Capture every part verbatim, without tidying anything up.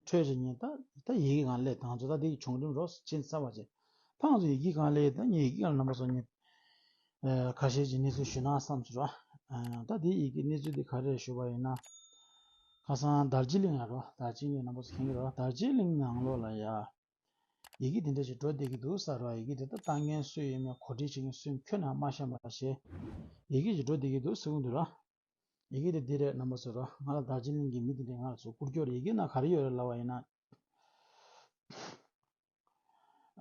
འཕྲོད་ཅིག་ཉན། ད་ད་ཡི་གེ་སྒང་ལས་དང་ཚོ་ད་འདི་གི་བྱུང་རིམ་རོ་ཅིན་ས་བ་ཅིག་ཐང་ཚོ་ཡི་གེ་སྒང་ལས་ད་ངས་ཡི་གེ་སྒང་ལ་རྣམ་པ་ཚོ་ངས་ཁ་ཤས་ཀྱི་གནས་ཚུལ་ཞུ་ན་བསམ་ཚུལ་རོ། ད་འདི་ཡི་གེ་གནས་ཚུལ་འདི་ག་རེ་ཞུ་བ་ཡིན་ན། ཁ་སང་དར་ཇི་གླིང་ལ་རོ། དར་ཇི་གླིང་རྣམ་པ་ཚོ་མཁྱེན་གྱི་རོ། དར་ཇི་གླིང་ནང་ལོགས་ལ་ཡ། ཡི་གེ་འདི་འདྲ་ཞིག་འགྲོ་བསྡད་ཀྱི་འདུག་ས་རོ། ཡི་གེ་འདི་ད་བཏང་མཁན་སུ་ཡིན་མིན་གོ་སྒྲིག་བྱེད་མཁན་སུ་ཡིན་ཁྱོན་ནས་མ་ཤེས་པ་ཞེས། ཡི་གེ་ཞིག་འགྲོ་བསྡད་ཀྱི་འདུག་ཟེར་གྱི་འདུག་ར། ཡི་གེ་དེ་འདི་རེད། རྣམ་པ་ཚོ་རོ། ང་ལ་དར་ཇི་གླིང་གི་མི་དེ་འདྲས་ང་ལ་ཚུར་བསྐུར་རྒྱུ་རེད། ཡི་གེ་ནང་ག་རེ་ཡོད་རེད་ལབ་པ་ཡིན་ན།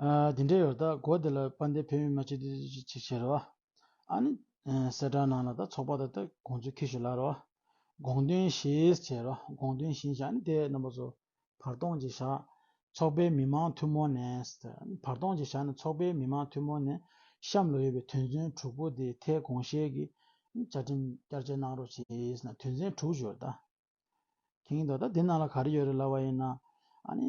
ཨ། དེ་འདྲས་ཡོད་རེད། ད་སྒོ་དེ་ལ་དཔལ་ལྡན་བོད་མི་མང་སྤྱི་འཐུས་ཅིག་བྱས་རེད་བ། ཨ་ནི་ཨ། གསལ་བསྒྲགས་ནང་ལ་ད་ཚོགས་པ་དང་ད་དགོངས་ཚུལ་འཁྱེར་ཤོག་ལབ་རེད་བ། དགོངས་དོན་བཞེས་བྱས་རེད་བ། དགོངས་དོན་བཞེས་བྱས། ཨ་ནི་དེ་རྣམ་པ་ཚོ། བར་སྟོང་ཅིག་བཞག་ཚོགས་པའི་མི་མང་ཐུན་མོང་ནས། བར་སྟོང་ཅིག་བཞག་ནས་ཚོགས་པའི་མི་མང་ཐུན་མོང་ནས་གཤམ་ལ་ཡོད་པའི་དོན་ཚན་དྲུག་པོ་དེ་ཐད་དགོངས་བཞེས་ཀྱིས་བཅའ་ཁྲིམས་བསྐྱར་བཅོས་གནང་རོགས་ཞེས་ཟེར་ན། དོན་ཚན་དྲུག་ཡོད་ད། མཁྱེན་གྱི་འདུག་ད་འདི་ནང་ལ་ག་རེ་ཡོད་རེད་ལབ་པ་ཡིན་ན། ཨ་ནི་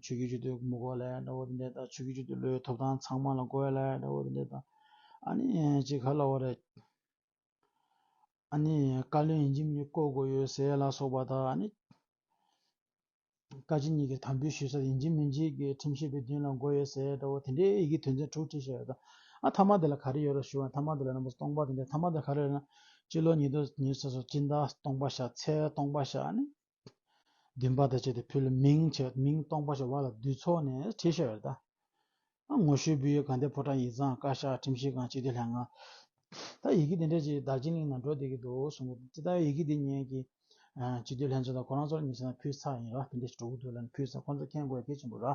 ཆོས་བརྒྱུད་སྤྱི་འཐུས་མི་དགོས་ལབ་འདྲ་བོ་དེ་འདྲ་དང་། ཆོས་བརྒྱུད་སྤྱི་འཐུས་ལོའི་ཐོབ་ཐང་ཚང་མ་ལ་དགོས་ལབ་འདྲ་བོ་དེ་འདྲ་དང་། ཨ་ནི་ཅིག་ག་ལབ་དགོས་རེད། ཨ་ནི་བཀའ་བློན་ཡིན་གཅིག་མིན་གཅིག་བསྐོ་དགོས་ཡོད་ཟེར་ལ་སོགས་པ་དང་། ཨ་ནི་བཀའ་སྤྱི་གཉིས་ཀྱིས་དམ་འབུལ་ཞུ་ས་ཡིན་གཅིག་མིན་གཅིག་གི་ཁྲིམས་ཞིབ་པའི་མདུན་ལ་དགོས་ཡོད་ཟེར་འདྲ་བོ་དེ་འདྲའི་ཡི་གེ་དོན་ཚན་དྲུག་བྲིས་བཞག་ཡོད་ད། ཨ་མཐའ་མ་དེ་ལ་ག་རེ་ཡོད་རེད་ཞུ་བ། མཐའ་མ་དེ་ལ་རྣམ་པ་སྟོང་པ་དེ་འདྲ། མཐའ་མ་དེ་ག་རེ་རེད་ན། སྤྱི་ལོ་ཉིས་སྟོང་ཉི་ཤུ་རྩ་གསུམ་སྤྱི་ཟླ་སྟོང་པ་བཞག་ཚེས་སྟོང་པ་བཞག་ཨ་ནི། བདུན་པ་དང་བཅས་ཏེ་ཕུལ་མིང་བྱས། མིང་སྟོང་པ་ཞིག་བར་ལ་བསྡུས་ཚོགས་ནས་བྲིས་བཞག་ཡོད་ད། ཨ་ངོ་ཤེས་བུ་ཡུལ་དགའ་ལྡན་ཕོ་བྲང་ཡིག་ཚང་བཀའ་ཤག་ཁྲིམས་ཞིབ་ཁང་སྤྱི་འཐུས་ལྷན་ཁང་། ད་ཡི་གེ་དེ་འདྲ་ཅིག་དར་ཇི་གླིང་ནང་འགྲོ་བསྡད་ཀྱི་འདུག་གསུང་གི་འདུག་ད་ཡི་གེ་དེ་ངེད་ཀྱི་ཨ་སྤྱི་འཐུས་ལྷན་ཚོགས་དང་ཁོ་རང་ཚོར་ཉེ་ཆར་ཕུལ་ཚར་ཡིན་ར། དེ་འདྲ་ཞིག་འགྲོ་གི་འདུག་ལབ་ནས་ཕུལ་ཚར། ཁོ་ཚོ་མཁྱེན་དགོས་གལ་ཆེན་པོ་ར།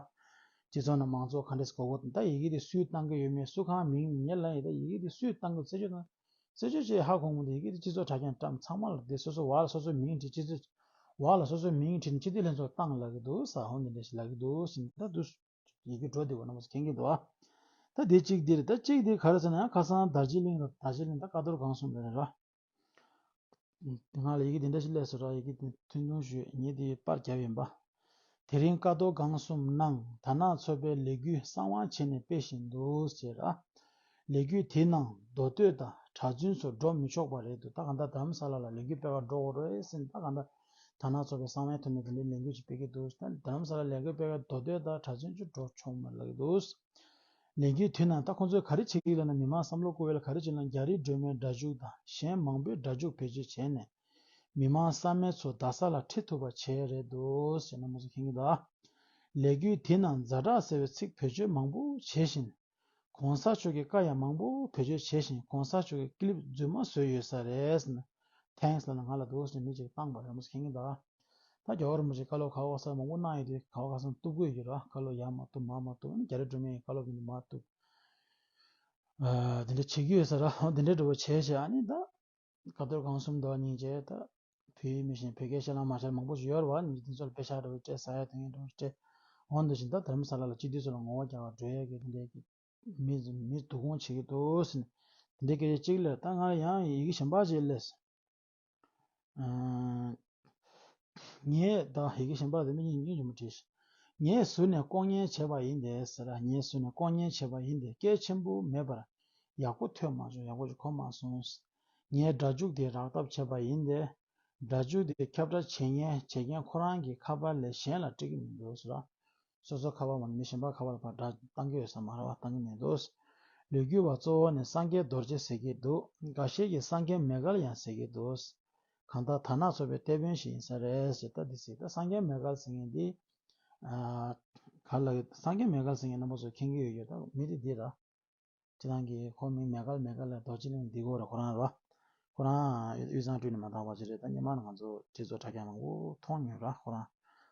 སྤྱི་ཚོགས་ནང་མང་ཚོགས་ག་འདྲས་གོ་དགོས་དང་། ད་ཡི་གེ་དེ་སུས་བཏང་གི་ཡོད་མེད། སུ་གང་མིང་ཉེ་ལ་ཡིན། ད་ཡི་གེ་དེ་སུས་བཏང་གི་རྩད་གཅོད་དང་། རྩད་གཅོད་བྱས་ཧ་གོ་མི་འདུག་ཡི་གེ་དེ་སྤྱི་ཚོགས་དྲ་རྒྱ་བཀྲམ། ཚང་མ་ལ་དེ་སོ་སོ་བར་ལ་སོ་སོའི་མིང་བྲིས། སྤྱི་ཚོགས་བར་ལ་སོ་སོའི་མིང་བྲིས་ནས་སྤྱི་འཐུས་ལྷན་ཚོགས་བཏང་ལབ་ཀྱི་འདུག་ས་འོ་འདི་འདྲ་ཞིག་ལབ་ཀྱི་འདུག་ཟེར་ནས་ད་འདུག་ཡི་གེ་འགྲོ་བསྡད་པ་རྣམ་པ་ཚོ་མཁྱེན་གྱི་འདུག་ཨ། ད་དེ་གཅིག་འདི་རེད། ད་གཅིག་འདི་ག་རེ་ཟེར་ན། ཡང་ཁ་སང་དར་ཇི་གླིང་ལ། དར་ཇི་གླིང་ད་ཀ་རྡོར་སྒང་གསུམ་རེད་ར། ང་ལ་ཡི་གེ་འདི་འདྲ་ཞིག་སླེབས་སོང་ར། ཡི་གེ་འདི་ཐུང་ཐུང་ཞུས། ངས་འདི་པར་བརྒྱབ་ཡིན་པ། དེ་རིང་ཀ་རྡོར་སྒང་གསུམ་ནང་དར་ནག་ཚོགས་པའི་ལས་འགུལ་གསང་བ་བྱས་ནས་སྤེལ་བཞིན་འདུག་ཟེར་ར། ལས་འགུལ་དེའི་ནང་མདོ་སྟོད་དང་གྲྭ་བཙུན་ཚོ་འགྲོ་མི་ཆོག་པ་རེད་འདུག་ད་གང་ལྟར་དྷ་རམ་ས་ལ་ལ་ལས་འགུལ་སྤེལ་བར་འགྲོ་དགོས་རེད་ཟེར་ནས། ད་གང་ལྟར་དར་ནག་ཚོགས་པའི་གསང་བའི་ཐོག་ནས་དེ་འདྲའི་ལས་འགུལ་ཅིག་སྤེལ་གྱི་འདུག་ད་དྷ་རམ་ས་ལ་ལས་འགུལ་སྤེལ་བའི་མདོ་སྟོད་དང་གྲྭ་བཙུན་ཚོ་འགྲོ་ཆོག་མ་ལབ་ཀྱི་འདུག་ལས་འགུལ་དེ་ནང་ད་ཁོང་ཚོས་ག་རེ་བྱེད་ཀྱི་ཡོད་ལབ་ན། མི་མང་བསམ་བློ་བསྐོར་བའི་ལ་ག་རེ་བྱེད་ལབ་ན། རྒྱ་རིགས་སྒྲོལ་མའི་སྒྲ་འཇུག་དང་གཞན་མང་པོའི་སྒྲ་འཇུག་བེད་སྤྱོད་བྱས་ནས། མི་མང་བསམ་མེད་ཚོ་རྡ་ས་ལ་ཁྲིད་ཐུབ་པ་བྱས་རེད་འདུག་ཟེར་རྣམ་པ་ཚོ་མཁྱེན་གྱི་འདུག་ལས་འགུལ་དེ་ནང་ཛ་དྲག་ཟེར་བའི་ཚིག་བེད་སྤྱོད་མང་པོ་བྱས་ཤིང་། གོང་ས་མཆོག་གི་བཀའ་ཡང་མང་པོ་བེད་སྤྱོད་བྱས་ཤིང་། གོང་ས་མཆོག་གི་ཀི་ལིབ་རྫུན་མ་བཟོས་ཡོད་ས་རེད་ཟེར་ནས། ཐེངས་ལ་ང་ལ་འདུག་ཟེར་མི་ཅིག་བཏང་པ་རེད་མོ་ཟེར་མཁྱེན་གྱི་འདུག་ད་རྒྱལ་བ་རིན་པོ་ཆེ་བཀའ་སློབ་ག་པར་ས་མང་པོ་གནང་ཡོད་དུས་ག་པར་ག་ས་གཏུབ་དགོས་ཡོད་ར། བཀའ་སློབ་ཡར་མར་གཏུབ་མར་མར་གཏུབ། ཨ་ནི་རྒྱ་རི་སྒྲོལ་མའི་བཀའ་སློབ་དེ་འདྲ་མར་གཏུབ། ཨ། དེ་འདྲ་བྱེད་ཀྱི་ཡོད་ས་ར། འོ་དེ་འདྲ་འདྲ་བོ་བྱས་བྱས། ཨ་ནི་ད་ཀ་རྡོར་སྒང་གསུམ་དང་སྙིང་རྗེ་ད་བོད་ཡིག་མི་ཤེས་བོད་སྐད་ཤེས་ལ་མ་ཤར་མང་པོ་ཞིག་ཡོད་རེད་བ། ཉིན་དེ་ཚོ་ལ་དཔེ་ཤག་འདྲ་བོ་སྤྲད། ཟ་ཡ་འཐུང་ཡ་འདྲ་བོ་སྤྲད། འོ་འདི་བཞིན་ད་དྷ་རམ་ས་ལ་ལ་སྤྱི་འཐུས་ཚོ་ལ་ངོ་བོ་རྒྱག་པར་འགྲོ་ཡ་གི་དེ་འདྲའི་གི་མི་མི་བསྡུ་སྐོང་བྱེད་ཀྱི་འདུག་ཟེར་ནས་དེ་འདྲའི་སྐད་ཆ་གཅིག་ལ། ད་ང་ཡང་ཡི་གེ་གཞན་པ་ཅིག་སླེབས་སོང་། ཨ། ངས་ད་ཡི་གེ་གཞན་པ་དེ་མི་གཉིས་གཉིས་ཀྱི་མུ་བྲིས། ངས་ཟུར་ནས་ལྐོག་ཉན་བྱས་པ་ཡིན་ཏེ་ཟེར། ངས་ཟུར་ནས་ལྐོག་ཉན་བྱས་པ་ཡིན་ཏེ། སྐད་ཆེན་པོ་མེད་པར་ཡག་པོ་ཐོས་མ་བྱུང་། ཡག་པོ་ཅིག་གོ་མ་སོང་། ངས་སྒྲ་འཇུག་དེ་རག་ཐབས་བྱས་པ་ཡིན་ཏེ། སྒྲ་འཇུག་དེ་ཁྱབ་བསྒྲགས་བྱེད་མཁན་བྱེད་མཁན་ཁོ་རང་གི་ཁ་པར་ལས་གཞན་ལ་སྤྲད་ཀྱི་མི་འདུག་ཟེར། སོ་སོ་ཁ་པར་མ་མི་གཞན་པ་ཁ་པར་ལ་ཕར་སྒྲ་བཏང་གི་ཡོད་ས་མ་རེད་བ། བཏང་གི་མི་འདུག་ལས་འགུལ་བ་གཙོ་བོ་ནི་སངས་རྒྱས་རྡོ་རྗེ་ཟེར་གྱི་འདུག་འགའ་ཤས་ཀྱིས་སངས་རྒྱས་མེ་སྐལ་ཡང་ཟེར་གྱི་འདུག་གང་ལྟར་དར་ནག་ཚོགས་པའི་དེད་དཔོན་ཞིག་ཡིན་ས་རེད་ཟེར། ད་འདི་ཟེར། ད་སངས་རྒྱས་མེ་སྐལ་ཟེར་མཁན་འདི། ཨ། ག་ལ་སངས་རྒྱས་མེ་སྐལ་ཟེར་མཁན་རྣམ་པ་ཚོ་མཁྱེན་གྱི་ཡོད་ཀྱི་རེད། ད་མི་དེ་འདི་ར། སྤྱིར་བཏང་གི་ཁོ་མིང་མེ་སྐལ་མེ་སྐལ་ལ་རྡོ་རྗེ་གླིང་འདི་གོ་ར། ཁོ་རང་ར། ཁོ་རང་དབུས་གཙང་ཁྲུས་ནས་མ་བཏང་བ་ཅི་རེད། ད་སྔོན་མ་ནས་ང་ཚོ་སྤྱི་ཚོགས་དྲ་རྒྱ་མང་པོ་མཐོང་མྱོང་ར། ཁོ་རང་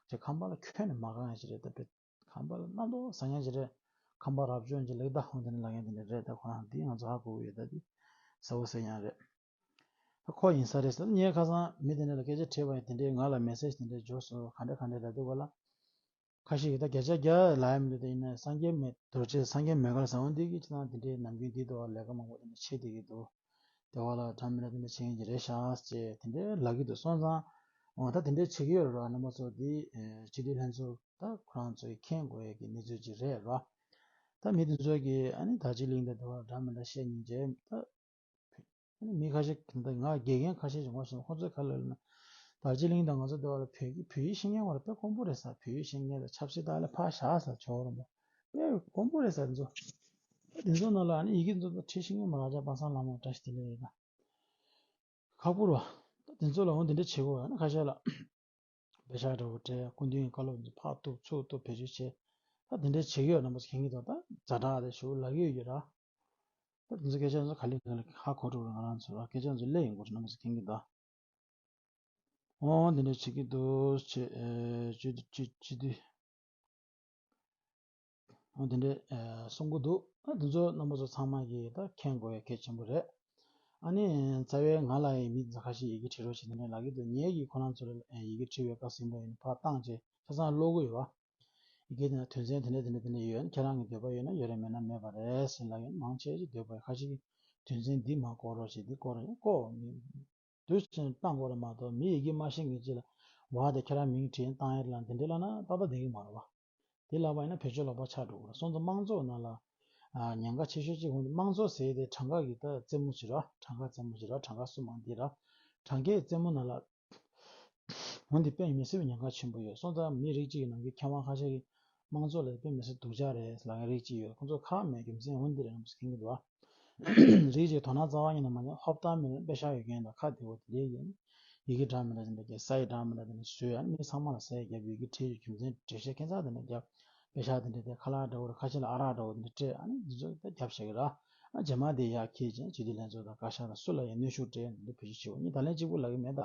ཅིག་ཁམས་པ་ལ་ཁྱོན་ནས་མ་དགའ་མཁན་ཅིག་རེད། ད་དཔེ་ཁམས་པ་ལ་རྣམ་རྟོག་ཟ་མཁན་ཅིག་རེད། ཁམས་པ་རབ་བྱུང་ཅིག་ལེགས་ད་ཧོང་དེ་ནས་ལབ་མཁན་དེ་འདྲ་རེད། ད་ཁོ་རང་འདི་ང་ཚོ་ཧ་གོ་གི་ཡོད། ད་འདི་གསལ་པོ་གསལ་རྐྱང་རེད། ད་ཁོ་ཡིན་ས་རེད་ཟེར། ངས་ཁ་སང་མི་དེ་འདྲ་ལ་སྐད་ཆ་དྲིས་པ་ཡིན། དེ་འདྲའི་ང་ལ་མེ་སེ་ཇི་དེ་འདྲ་འབྱོར་སོང་། ག་འདྲ་ག་འདྲ་ལབ་དུས་སྐོར་ལ། ཁ་ཤས་ཀྱིས་ད་བརྒྱ་ཆ་བརྒྱ་ལབ་ཡ་མི་འདུག་ད་ཡིན་ནའི་སངས་རྒྱས་མེ་རྡོ་རྗེ་སངས་རྒྱས་མེ་སྐལ་ཟེར་བ་འདི་གིས་ཅི་ན་དེ་འདྲའི་ནམ་རྒྱུན་འདི་དུ་བ་ལས་ཀ་མང་པོ་དེ་འདྲ་བྱེད་བསྡད་ཀྱི་འདུག་དེ་བ་ལ་འདྲ་མི་འདྲ་དེ་འདྲ་བྱེད་མཁན་ཅིག་རེད་ཤག་ཅེས་དེ་འདྲའི་ལབ་ཀྱི་འདུག་སོང་ཙང་། འོ་ད་དེ་འདྲའི་བྱེད་ཀྱི་ཡོད་རེད་བ། རྣམ་པ་ཚོ་འདི་སྤྱི་འཐུས་ལྷན་ཚོགས་ད་ཁོ་རང་ཚོས་མཁྱེན་དགོས་ཡ་གི་གནས་ཚུལ་ཅིག་རེད་བ། ད་མི་དེ་ཚོ་གིས་ཨ་ནི་དར་ཇི་གླིང་དང་དེ་བ་འདྲ་མི་འདྲ་བཤད་མཁན་ཅིག་ད། ཨ་ནི་མི་ཁ་ཤས་ད་ང་དགེ་རྒན་ཁ་ཤས་ཀྱིས་ངོ་ཤེས་ན། ཁོ་ཚོས་ག་ལབ་ན། དར་རྗེ་གླིང་དང་ང་ཚོ་འདི་བ་ལ་བོད་ཀྱི་བོད་ཡིག་ཤེས་མཁན་བ་ལ་དཔེ་དཀོན་པོ་རེད་ས། བོད་ཡིག་ཤེས་མཁན་དང་ཆབ་སྲིད་དག་ལ་ཕར་བཞག་ས་ཆོག་རུང་བ་དཔེ་དཀོན་པོ་རེད་ས། འདི་ཚོ་འདི་ཚོ་ནང་ལ་ཨ་ནི་ཡི་གེ་འདི་ཚོ་ཁྲིད་ཤེས་མཁན་མ་ལགས་ཅག་པ་སངས་ལམ་ལ་བཀྲ་ཤིས་བདེ་ལེགས་རེད་ད། ཁག་པོ་རེད་བ། ད་འདི་ཚོ་ལ་འོང་འདི་འདྲ་བྱེད་དགོས་ཡ་ན་ཁ་ཤས་ལ། པེ་ཤག་འདྲ་བོ་སྤྲད། སྐུ་མདུན་གྱི་བཀའ་སློབ་འདི་ཕར་གཏུབ་ཚུར་གཏུབ་བེད་སྤྱོད་བྱེད། ད་དེ་འདྲའི་བྱེད་ཀྱི་ཡོད་རྣམ་པ་ཚོ་མཁྱེན་གྱི་འདུག་ད་ཛ་དྲག་དེ་ཞུ་ལབ་ཀྱི་ཡོད་ཀྱི་ར། ད་དེ་ཚོ་སྐད་ཆ་ཚོ་ག་ལེ་ག་ལེ་ཧ་གོ་འགྲོ་ར། ང་རང་ཚོ་ར་སྐད་ཆ་ཚོ་སླེབས་ཡོང་གི་རེད་རྣམ་པ་ཚོ་མཁྱེན་གྱི་འདུག་འོ་དེ་འདྲ་བྱེད་ཀྱི་འདུག་ཅེས་ཨེ་བཅུད་བཅུད་བཅུད་དུས། འོ་དེ་འདྲ་ཨེ་གསུང་གི་འདུག་ཨ་དེ་ཚོ་རྣམ་པ་ཚོ་ཚང་མ་གིས་ད་མཁྱེན་དགོས་ཡ་གལ་ཆེན་པོ་རེད། ཨ་ནི་རྩ་བའི་ང་ལ་ཡི་མི་ཁ་ཤས་ཡི་གེ་བྲིས་རོགས་བྱེད་དེ་འདྲ་ལབ་ཀྱི་འདུག་ངས་ཀྱིས་ཁོ་རང་ཚོ་ལ་ཡི་གེ་བྲིས་པའི་སྐབས་ཟིན་པ་ཡིན་ཕར་བཏང་བྱས་ཆ་ཚང་ཀློག་གི་ཡོད་བ། ཡི་གེ་དེ་ན་དོན་ཚན་དེ་འདྲ་དེ་འདྲ་དེ་འདྲ་ཡོད། ཁྱེད་རང་གི་འདོད་པ་ཡོད་ན་ཡོད་རེད། མེད་ན་མེད་པ་རེད་ཟེར་ལབ་ཡོད། མང་ཆེ་ཞིག་འདོད་པ་ཡོད། ཁ་ཤས་ཀྱིས་དོན་ཚན་འདི་མ་བཀོད་རོགས་བྱེད། འདི་བཀོད་རོགས་བྱེད། བཀོད་མི་འདུག་ཅེས་བཏང་དགོས་རེད་མ་གཏོགས་མི་ཡི་གེ་མ་ཤེས་མཁན་ཅིག་ལ་བ་དེ་ཁྱེད་རང་མིང་བྲིས་བཏང་ཡས་ལ་འདི་འདྲ་ལབ་ན་ཏག་ཏག་བསྡད་ཀྱི་མ་རེད་བ། དེ་ལབ་པ་ཡིན་ན་བེད་སྤྱོད་ལོག་པ་ཆགས་འགྲོ་གི་རེད། སོང་ཙང་དམངས་གཙོ་ནང་ལ་ཨ་ཉེན་ཁ་ཆེ་ཤོས་གཅིག་འོང་དུས་དམངས་གཙོ་ཟེར་དེ་གྲངས་ཀ་གི་ད་རྩེད་མོ་ཅིག་རེད། གྲངས་ཀ་རྩེད་མོ་ཅིག་རེད། གྲངས་ཀ་སུ་མང་འདི་རེད། གྲངས་ཀའི་རྩེད་མོ་ནང་ལ་འོན་ཏེ་དཔེ་མི་སྲིད་པའི་ཉེན་ཁ་ཆེན་པོ་ཡོད། སོང་ཙང་མི་རིགས་གཅིག་གི་ནང་གི་མཁས་དབང་ཁ་ཤས་ཀྱིས་དམངས་གཙོ་ལ་དཔེ་མི་སྲིད་སྡུག་ཅག་རེད་ལབ་མཁན་རིགས་གཅིག་ཡོད། ཁོང་ཚོ་ཁག་མེད་རྒྱུ་མཚན་འོན་ཏེ་རེད་ཟེར་མཁན་གྱི་འདུག་ཨ། རིགས་གཅིག་དོ་སྣང་རྩ་བ་ཉིད་ནས་མ་ཉམས། ཧོབ་ཏང་མེད་ན་པེ་ཤག་ཡོད་མཁན་དང་ཁ་བདེ་བོ་དེ་འདྲའི་ཡིན། ཡི་གེ་འདྲ་མི་འདྲ་དེ་འདྲ་རྒྱབ། ས་ཡི་འདྲ་མི་འདྲ་དེ་འདྲ་བཟོས། ཨ་ནི་མི་ཚང་མ་ལ་ས་ཡི་རྒྱབ། ཡི་གེ་བྲིས་ཀྱི་རྒྱུ་མཚན་འགྲེལ་བཤད་ཁྱད་མཚར་དེ་འདྲ་རྒྱབ། པེ་ཤག་དེ་འདྲ་དེ་ཁ་ལག་འདྲ་བོ་རེད། ཁ་ཤས་ལ་ཨ་རག་འདྲ་བོ་དེ་འདྲ་སྤྲད། ཨ་ནི་འདི་ཚོ་ད་རྒྱབ་བཞག་གི་ར། ཨ་རྗེས་མ་དེ་ཡར་འཁྱེར་བྱས་སྤྱི་འཐུས་ལྷན་ཚོགས་དང་བཀའ་ཤག་དང་སུ་ལ་ཡང་གནོན་ཤུགས་སྤྲད་ནས་འདི་བེད་སྤྱོད་བྱེད་དགོས། ངས་ད་ལན་གཅིག་པུ་ལབ་ཀྱི་མེད་ད།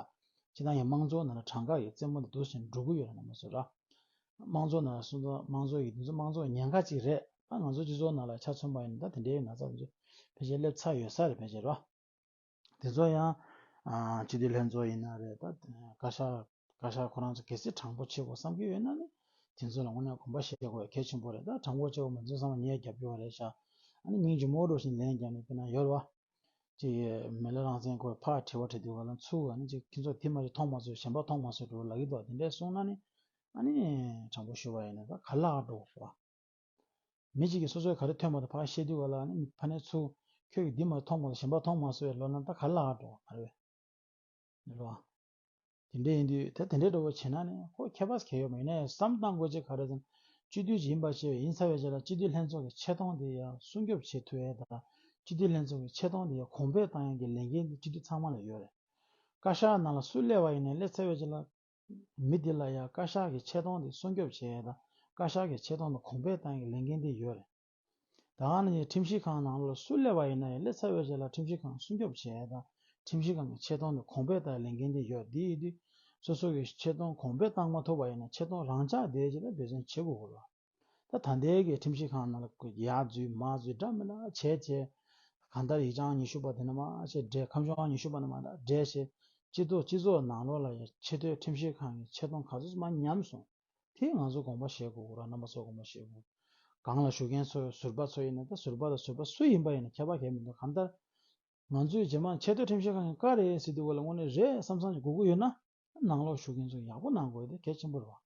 སྤྱིར་བཏང་ཡང་དམངས་གཙོ་ནང་ལ་གྲངས་ཀ་ཡི་རྩེད་མོ་འདི་འདུག་སེ་འགྲོ་གི་ཡོད་རེད་རྣམ་པ་ཚོ་ར། དམངས་གཙོ་ནང་ལ་སོང་ཙང་དམངས་གཙོ་ཡི་འདི་ཚོ་དམངས་གཙོ་ཉེན་ཁ་ཅིག་རེད། ད་ང་ཚོ་སྤྱི་ཚོགས་ནང་ལ་ཆ་མཚོན་པ་ཡིན་ན་ད་དེ་འདྲའི་ན་ཚ་འདི་ཚོ་ཕལ་ཆེར་སླེབས་ཚར་ཡོད་ས་རེད་ཕལ་ཆེར་ར། དེ་ཚོ་ཡང་ཨ་སྤྱི་འཐུས་ལྷན་ཚོགས་ཡིན་ན་རེད། ད་བཀའ་ཤག་བཀའ་ཤག་ཁོ་རང་ཚོ་གལ་སྲིད་དྲང་པོ་བྱེད་དགོས་བསམ་གྱི་ཡོད་ན་ནི་དེ་ཚོ་ལ་དངོས་གནས་དགོངས་པ་བཞེས་དགོས་གལ་ཆེན་པོ་རེད། ད་དྲང་པོ་བྱེད་དགོས་མི་ཚོ་ཚང་མ་ཉེས་རྒྱབ་ཀྱི་ཡོད་རེད་ཤག་ཨ་ནི་སྙིང་རྗེ་མོ་འགྲོ་བཞིན་ལན་རྒྱབ་ནས་དཔེར་ན་ཡོད་རེད་བ། ཅིག་མི་ལ་རང་བཙན་སྐོར་ཕར་དྲི་བ་དྲི་དུས་ག་ལ་ཚུར་ཨ་ནི་ཅིག་ཁྱེད་ཚོ་དེ་མ་རེད་མཐོང་མ་ཚོར་གཞན་པ་མཐོང་མ་ཚོར་འགྲོ་ལབ་ཀྱི་འདུག་དེ་འདྲས་གསུངས་ན་ནི་ཨ་ནི་དྲང་པོ་ཞུ་བ་ཡིན་ན་ད་ག་ལ་འགྲོ་བ། མི་གཅིག་གིས་སོ་སོའི་ག་རེ་ཐོན་པ་དང་ཕར་བཤད་དུས་ག་ལ་ནི་ཕ་ནས་ཚུར་ཁྱོད་ཀྱིས་འདི་མ་མཐོང་མ་སོང་གཞན་པ་མཐོང་མ་སོང་ལབ་ན་ད་ག་ལ་འགྲོ་བ་མ་རེད་པས། དེ་འདྲ་ཡིན་དུས་ད་དེ་འདྲའི་འགྲོ་བ་བྱེད་ན་ནི་ཁོ་ཁྱད་པར་གལ་ཡོད་མ་ཡིན་ནའི་བསམ་བཏང་དགོས་ཅིག་ག་རེ་ཟེར་ན་སྤྱི་འཐུས་ཡིན་པ་བྱས་ཡིན་ཚར་བའི་རྗེས་ལ་སྤྱི་འཐུས་ལྷན་ཚོགས་ཀྱི་ཆེ་མཐོང་དེ་ཡང་སྲུང་སྐྱོབ་བྱེད་ཐུབ་ཡས་དང་སྤྱི་འཐུས་ལྷན་ཚོགས་ཀྱི་ཆེ་མཐོང་དེ་ཡང་གོང་འཕེལ་བཏང་ཡས་ཀྱི་ལས་འགན་དེ་སྤྱི་འཐུས་ཚང་མ་ལ་ཡོད་རེད། བཀའ་ཤག་ནང་ལ་སུ་སླེབས་པ་ཡིན་ནའི་སླེབས་ཚར་བའི་རྗེས་ལ། མི་དེ་ལ་ཡང་བཀའ་ཤག་གི་ཆེ་མཐོང་དེ་སྲུང་སྐྱོབ་བྱེད་ཡས་དང་བཀའ་ཤག་གི་ཆེ་མཐོང་དེ་གོང་འཕེལ་བཏང་ཡས་ལས་འགན་དེ་ཡོད་རེད། ད་ག་ནང་བཞིན་ཁྲིམས་ཞིབ་ཁང་ནང་ལ་སུ་སླེབས་པ་ཡིན་ན་ཡང་སླེབས་ཚར་བའི་རྗེས་ལ་ཁྲིམས་ཞིབ་ཁང་སྲུང་སྐྱོབ་བྱེད་ཡས་དང་ཁྲིམས་ཞིབ་ཁང་གི་ཆེ་མཐོང་དེ་གོང་འཕེལ་བཏང་ཡས་ལས་འགན་དེ་ཡོད། དེ་ཡིན་དུས་སོ་སོ་གི་ཆེ་མཐོང་གོང་འཕེལ་བཏང་མ་ཐུབ་པ་ཡིན་ན་ཆེ་མཐོང་རང་འཇགས་བསྡད་རྗེས་ལ་འབད་བརྩོན་བྱེད་དགོས་ཀྱི་རེད། ད་ད་ལྟའི་གི་ཁྲིམས་ཞིབ་ཁང་ནང་ལ་ཡར་འཛུལ་མར་འཛུལ་འདྲ་མི་འདྲ་བྱས་བྱས། གང་ལྟར་ཡིག་ཆ་ཉི་ཤུ་པ་དེ་ནས་མར་བྱས་བསྒྲལ། ཁ་བྱང་ཉི་ཤུ་པ་ནས་མར་བསྒྲལ་བྱས། སྤྱི་ཚོགས་སྤྱི་ཚོགས་ནང་ལོགས་ལ་ཡང་ཆེས་མཐོའི་ཁྲིམས་ཞིབ་ཁང་གི་ཆེ་མཐོང་ག་ཚོད་མར་ཉམས་སོང་། དེ་ང་ཚོ་དགོངས་པ་བཞེས་དགོས་ཀྱི་རེད། རྣམ་པ་ཚོ་དགོངས་པ་བཞེས་དགོས། སྒང་ལ་བཞུགས་མཁན་ཚོ་ཟུར་པ་ཚོ་ཡིན་ན་ད་ཟུར་པ་དང་ཟུར་པ་སུ་ཡིན་པ་ཡིན་ན་ཁྱད་པར་གང་ཡང་མི་འདུག་གང་ལྟར་ང་ཚོས་རྗེས་མ་ཆེས་མཐོའི་ཁྲིམས་ཞིབ་ཁང་གི་བཀའ་རེད་ཟེར་དུས་ག་ལ་དངོས་གནས་རེད་བསམ་བསམ་ཞིག་དགོས་ཀྱི་ཡོད་ན་ནང་ལོགས་བཞུགས་མཁན་ཚོ་ཡག་པོ་གནང་དགོས་དེ་གལ་ཆེན་པོ་རེད་བ།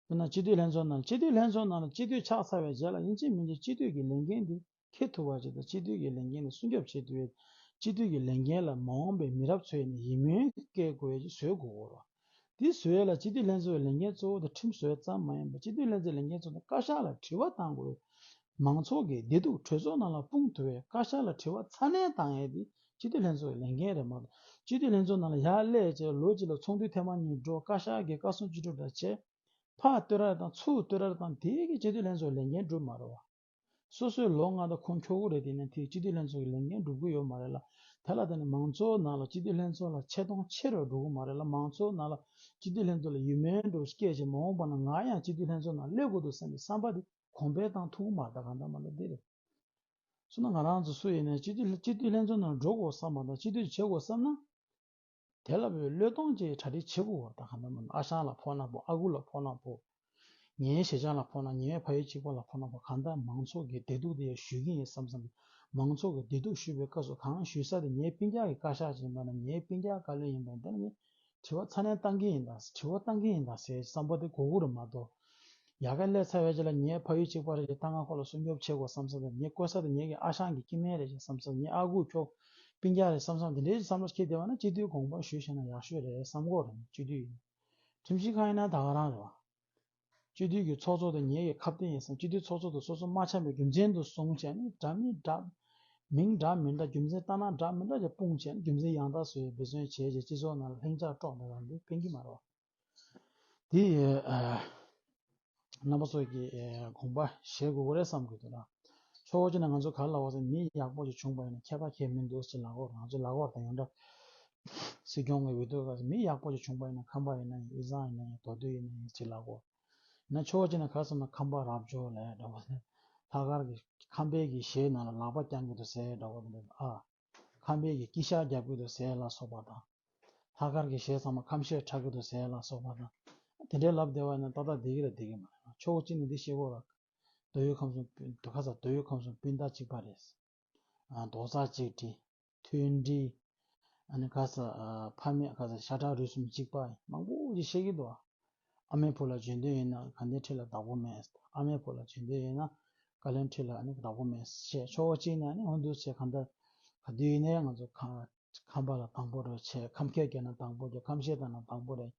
དཔེར་ན་སྤྱི་འཐུས་ལྷན་ཚོགས་ནང་སྤྱི་འཐུས་ལྷན་ཚོགས་ནང་ལ་སྤྱི་འཐུས་ཆགས་ཚར་བའི་རྗེས་ལ་ཡིན་གཅིག་མིན་གཅིག་སྤྱི་འཐུས་ཀྱི་ལས་འགན་འདི་འཁྱེར་ཐུབ་པ་ཅིག་དང་སྤྱི་འཐུས་ཀྱི་ལས་འགན་འདི་སྲུང་སྐྱོབ་བྱེད་ཐུབ་པའི་སྤྱི་འཐུས་ཀྱི་ལས་འགན་ལ་མ་འོངས་པའི་མི་རབས་ཚོས་ནས་ཡིད་སྨོན་སྐྱེ་དགོས་ཡ་ཅིག་བཟོ་དགོས་ཀྱི་རེད། འདི་བཟོ་ཡ་ལ་སྤྱི་འཐུས་ལྷན་ཚོགས་ཀྱི་ལས་འགན་གཙོ་བོ་དེ་ཁྲིམས་བཟོ་ཡ་ཙམ་མ་ཡིན་པར་སྤྱི་འཐུས་ལྷན་ཚོགས་ཀྱི་ལས་འགན་གཙོ་བོ་དེ་བཀའ་ཤག་ལ་དྲི་བ་བཏང་དགོས་རེད། མང་ཚོགས་ཀྱི་བདེ་སྡུག་གྲོས་ཚོགས་ནང་ལ་སྤུངས་ཐུབ་པའི་བཀའ་ཤག་ལ་དྲི་བ་ཚ་ནན་བཏང་ཡས་དེ་སྤྱི་འཐུས་ལྷན་ཚོགས་ཀྱི་ལས་འགན་རེད་མ་གཏོགས་སྤྱི་འཐུས་ལྷན་ཚོགས་ནང་ལ་ཡར་སླེབས་བྱས་ལོ་གཅིག་ལ་ཚོགས་འདུ་ཐེངས་མ་གཉིས་འགྲོ། བཀའ་ཤག་གི་བཀའ་གསུང་ཅི་སྒྲུབ་འདྲ་བྱས། ཕར་བསྟོད་ར་དང་ཚུར་བསྟོད་ར་དང་དེ་གི་སྤྱི་འཐུས་ལྷན་ཚོགས་ལས་འགན་སྒྲུབ་མ་རེད་བ། སོ་སོའི་ལོ་ལྔ་དང་ཁོང་ཁྱོ་གུ་རེད་དེ་ནས་དེ་སྤྱི་འཐུས་ལྷན་ཚོགས་ཀྱི་ལས་འགན་སྒྲུབ་ཀྱི་ཡོད་མ་རེད་ལ། དེ་ལ་བརྟེན་ནས་མང་ཚོགས་ནང་ལ་སྤྱི་འཐུས་ལྷན་ཚོགས་ལ་ཆེ་མཐོང་ཆེ་རུ་འགྲོ་གི་མ་རེད་ལ། མང་ཚོགས་ནང་ལ་སྤྱི་འཐུས་ལྷན་ཚོགས་ལ་ཡིད་སྨོན་འགྲོ་སྐད་ཆ་མ་འོངས་པ་ན་ང་ཡང་སྤྱི་འཐུས་ལྷན་ཚོགས་ནང་སླེབས་དགོས་འདུག་བསམ་པའི་བསམ་པ་དེ་གོང་འཕེལ་བཏང་ཐུབ་ཀྱི་མ་རེད། ད་གང་ལྟར་མ་ལ་འདི་རེད། སོང་ན་ང་རང་ཚོ་སུ་ཡིན་ནའི་སྤྱི་འཐུས་སྤྱི་འཐུས་ལྷན་ཚོགས་ནང་འགྲོ་དགོས་བསམ་པ་དང་སྤྱི་འཐུས་བྱེད་དགོས་བསམ་ན། དེ་ལ་བའི་བློས་གཏོང་ཅིག་གྲ་སྒྲིག་བྱེད་དགོས་བར་ད་གང་ལྟར་མ་ཨ་ཞང་ལ་ཕོག་ན་ཕོག་ཨ་ཁུ་ལ་ཕོག་ན་ཕོག་ངའི་ཞེ་ཅང་ལ་ཕོག་ན་ངའི་ཕ་ཡུལ་གཅིག་པ་ལ་ཕོག་ན་ཕོག་གང་ལྟར་མང་ཚོགས་ཀྱི་བདེ་སྡུག་དེ་ཞུ་གི་ཡིན་བསམ་བསམ། མང་ཚོགས་ཀྱི་བདེ་སྡུག་ཞུ་བའི་སྐབས་སུ་གང་ཞུ་ས་དེ་ངའི་སྤུན་ཀྱག་གི་བཀའ་ཤག་ཅིག་ཡིན་པ་ན་ངའི་སྤུན་ཀྱག་བཀའ་བློན་ཡིན་པ་ཡིན་ད་ནི་དྲི་བ་ཚ་ནན་བཏང་གི་ཡིན་ད་དྲི་བ་བཏང་གི་ཡིན་ད་ཟེར་བསམ་པ་དེ་དགོས་ཀྱི་རེད་མ་གཏོགས། ཡ་ག་སླེབས་ཚར་བའི་རྗེས་ལ་ངའི་ཕ་ཡུལ་གཅིག་པ་རེད་ཅེས་ད་ང་ཁོ་ལ་སྲུང་སྐྱོབ་བྱེད་དགོས་བསམ་ས་དང་ངའི་བསྐོ་ས་དེ་ངེད་ཀྱི་ཨ་ཞང་གི་སྐྱེ་དམན་རེད་ཅེས་བསམ་ས་ངའི་ཨ་ཁུ་ཁྱོ་ སྤུན་ཀྱག་རེད་བསམ་བསམ་དེ་འདྲའི་བསམ་བློ་སྐྱེས་བསྡད་པ་ན་སྤྱི་འཐུས་དགོངས་པ་ཞུས་བྱས་ན་ཡག་ཤོས་རེད་བསམ་གྱི་ཡོད་རེད། སྤྱི་འཐུས་ཡིན། ཁྲིམས་ཞིབ་ཁང་ཡིན་ན་ད་ག་རང་རེད་བ། སྤྱི་འཐུས་ཀྱི་ཚོགས་གཙོ་དང་ངེད་ཀྱི་ཁ་གཏད་ཡིན་ཙང་སྤྱི་འཐུས་ཚོགས་གཙོ་དང་སོ་སོ་མ་འཆམ་པའི་རྒྱུ་མཚན་དུ་བཟུང་བྱས་ནས་འདྲ་མི་འདྲ། མིང་འདྲ་མི་འདྲ། རྒྱུ་མཚན་ལྟ་ན་འདྲ་མི་འདྲ་ཅིག་སྤུངས་བྱས་ནས་རྒྱུ་མཚན་ཡང་དག་བཟོ་བའི་འབད་བརྩོན་བྱས་རྗེས་སྤྱི་ཚོགས་ནང་ལ་ལྷིང་འཇགས་དཀྲོག་འདུག་ལ་འདི་ཕན་གྱི་མ་རེད་བ། དེ་ཡི་རྣམ་པ་ཚོ་གི་དགོངས་པ་བཞེས་དགོས་ཀྱི་རེད་བསམ་གྱི་འདུག་ལ། ཕྱོགས་གཅིག་ནས་ང་ཚོ་ག་རེ་ལབ་པ་ཟེར་ན་མི་ཡག་པོ་ཅིག་བྱུང་པ་ཡིན་ན་ཁྱད་པར་གང་ཡང་མི་འདུག་ཅེས་ལབ་ཀྱི་ཡོད་རེད། ང་ཚོ་ལབ་ཀྱི་ཡོད་རེད། ད་ཡོངས་གྲགས་སྲིད་སྐྱོང་གི་འོས་བསྡུ་སྐབས་སུ་མི་ཡག་པོ་ཅིག་བྱུང་པ་ཡིན་ན་ཁམས་པ་ཡིན་ན་ཡིན། དབུས་གཙང་ཡིན་ན་ཡིན། མདོ་སྟོད་ཡིན་ན་ཡིན་ཅེས་ལབ་ཀྱི་ཡོད་རེད། ཡིན་ན་ཕྱོགས་གཅིག་ནས་ག་རེ་ཟེར་ན་ཁམས་པ་རབ་འབྱོར་ལབ་འདྲ་པོ་ཟེར། ལྷག་དཀར་གྱི་ཁམས་པའི་གི་གཞས་ནང་ལ་ལག་པ་བརྐྱང་གི་འདུག་ཟེར་འདྲ་པོ་དེ་འདྲ་ཨ། ཁམས་པའི་གི་དཀྱིལ་ཤག་རྒྱབ་ཀྱི་འདུག་ཟེར་ལ་སོགས་པ་དང་། ལྷག་དཀར་གྱི་གཞས་ཚང་མ་ཁམས་གཞས་འཁྲབ་ཀྱི་འདུག་ཟེར་ལ་སོགས་པ་དང་། དེ་འདྲའི་ལབ་བསྡད་པ་ཡིན་ན་ཏག་ཏག་བསྡད་ཀྱི་རེད་བསྡད་ཀྱི་མ་རེད། ཕྱོགས་གཅིག་ནས་འདི་བཤད་དགོས་རེད། མདོ་དབུས་ཁམས་གསུམ་སྤུན་ཁ་ས་མདོ་དབུས་ཁམས་གསུམ་སྤུན་ཟླ་གཅིག་པ་རེད། ཨ། རྡོག་རྩ་གཅིག་སྒྲིལ། མཐུན་སྒྲིལ། ཨ་ནི་ཁ་ས་ཨ་ཕ་མེས་ཁ་ས་ཤ་ཁྲག་རུས་གསུམ་གཅིག་པ་མང་པོ་ཞིག་བཤད་ཀྱི་འདུག་ཨ་མའི་བུ་ལ་བརྗོད་འདོད་ཡོད་ན་དགའ་ལྡན་ཁྲི་ལ་བདག་པོ་མེད། ཨ་མའི་བུ་ལ་བརྗོད་འདོད་ཡོད་ན་དགའ་ལྡན་ཁྲི་ལ་ཨ་ནི་བདག་པོ་མེད་ཞེས་ཕྱོགས་གཅིག་ནས་ཨ་ནི་འོ་འདུག་བྱས་གང་ལྟར་ག་དུས་ཡིན་ནའི་ང་ཚོ་ཁམས་ཁམས་པ་ལ་དང་པོ་འགྲོ་བྱས། ཁམས་སྐད་སྐྱོན་ན་དང་པོ་རྒྱག་ཁམས་གཞས་བཏང་ན་དང་པོ་རེད།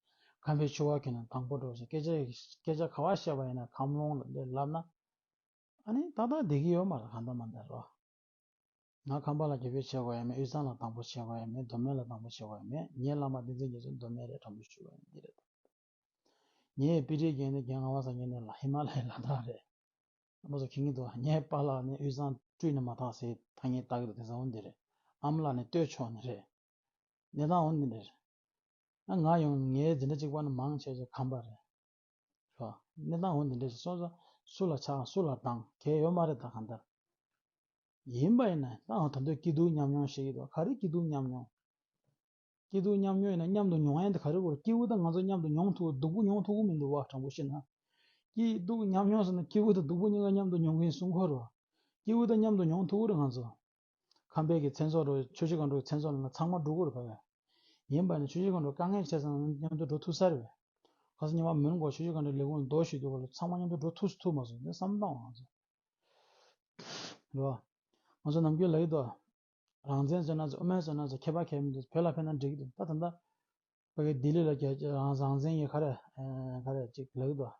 ཁམས་པའི་ཕྱུ་པ་གྱོན་ན་དང་པོ་འགྲོ་བྱས། སྐད་ཆ་སྐད་ཆ་ག་པར་བཤད་པ་ཡིན་ན་ཁམས་ལོང་ལ་འདི་ལབ་ན། ཨ་ནི་ཏག་ཏག་བསྡད་ཀྱི་ཡོད་མ་རེད། གང་ལྟར་མ་འདྲ་རོ། ང་ཁམས་པ་ལ་རྒྱབ་སྐྱོར་བྱེད་དགོས་ཡ་མེད། དབུས་གཙང་ལ་དང་པོ་བྱེད་དགོས་ཡ་མེད། མདོ་སྨད་ལ་དང་པོ་བྱེད་དགོས་ཡ་མེད། ངའི་བླ་མ་བསྟན་འཛིན་རྒྱ་མཚོ་མདོ་སྨད་རེད། དྲང་པོ་ཞུ་དགོས་ཡ་འདི་རེད། ངའི་དཔེ་ཁྲིད་རྒན་དེ་རྒན་ངག་དབང་སངས་རྒྱས་ནས་ལ་ཧི་མ་ལ་ཡའི་ལ་དྭགས་རེད། ཨ་མ་ཚོ་མཁྱེན་གྱི་འདུག་ངའི་པཱ་ལགས་ནི་དབུས་གཙང་སྤྲུལ་ནས་མ་དག་ཟེར་ཐ་སྙད་བཏགས་ཀྱི་འདུག་དེང་སང་འོ་འདི་རེད། ཨ་མ་ལགས་ནི་སྟོད་ཕྱོགས་ནས་རེད། གནས་སྟངས་འོ་འདི་འདྲ་རེད། ཨ་ང་ཡང་ངའི་འཛིན་གྲྭ་གཅིག་པ་ནི་མང་ཆེ་ཆེ་ཁམས་པ་རེད། རོ། གནས་སྟངས་འོ་འདི་འདྲ་ཞིག་སོང་ཙང་སུ་ལ་ཆགས་སུ་ལ་སྡང་གལ་ཡོད་མ་རེད། ད་གང་ལྟར་ཡིན་པ་ཡིན་ན་ད་ང་ད་དུང་སྐྱིད་སྡུག་མཉམ་མྱོང་ཞིག་ཡོད་དོ། ག་རེ་སྐྱིད་སྡུག་མཉམ་མྱོང་། སྐྱིད་སྡུག་མཉམ་མྱོང་ཡིན་ན་མཉམ་དུ་མྱོང་ཡ་འདི་ག་རེ་དགོས་རེད། སྐྱིད་པོ་དང་ང་ཚོ་མཉམ་དུ་མྱོང་ཐུབ། སྡུག་པོ་མྱོང་ཐུབ་ཀྱི་མི་འདུག་བ། དྲང་པོ་བཤད་ན། སྐྱིད་སྡུག་མཉམ་མྱོང་ཟེར་ན་སྐྱིད་པོ་དང་སྡུག་པོ་གཉིས་ཀ་མཉམ་དུ་མྱོང་གི་ཡིན་གསུང་གི་ཡོད་རེད་བ། སྐྱིད་པོ་དང་མཉམ་དུ་མྱོང་ཐུབ་ཀྱི་རེད་ང་ཚོ། ཁམས་པའི་གི་མཚན་ཚོགས་འགྲོ་ཆུ་བཞི་སྒང་དྲུག་མཚན་ཚོགས་ནང་ལ་ཚང་མ་འགྲོ་གི་རེད་བ། ཡིན་པ་ནི་ཆུ་བཞི་སྒང་དྲུག་དཀའ་ངལ་ཆེ་ཙང་མཉམ་དུ་འགྲོ་ཐུབ་ས་རེད་བས། ཁ་སང་ཉི་མ་མོན་གྷོ་ཆུ་བཞི་སྒང་དྲུག་ལས་ཁུངས་ལ་རྡོ་གཞུས་དུས་སྐབས་ལ་ཚང་མ་མཉམ་དུ་འགྲོ་ཐུབ་སུ་ཐུབ་མ་སོང་། འདི་བསམ་བློ་བཏང་བ་ང་ཚོ། རེད་བ། ང་ཚོ་ནམ་རྒྱུན་ལབ་ཀྱི་འདུག་རང་བཙན་བཟོས་ན་ཚོ་དབུ་མའི་བཟོས་ན་ཚོ་ཁྱད་པར་གང་ཡང་མི་འདུག་བོད་ལ་ཕན་ན་འགྲིག་གི་འདུག་ད་ད་ལྟ་ཕ་གི་ལྡི་ལི་ལ་རྒྱ་རང་རང་བཙན་གྱི་ག་རེ་ག་རེ་ཅིག་ལབ་ཀྱི་འདུག་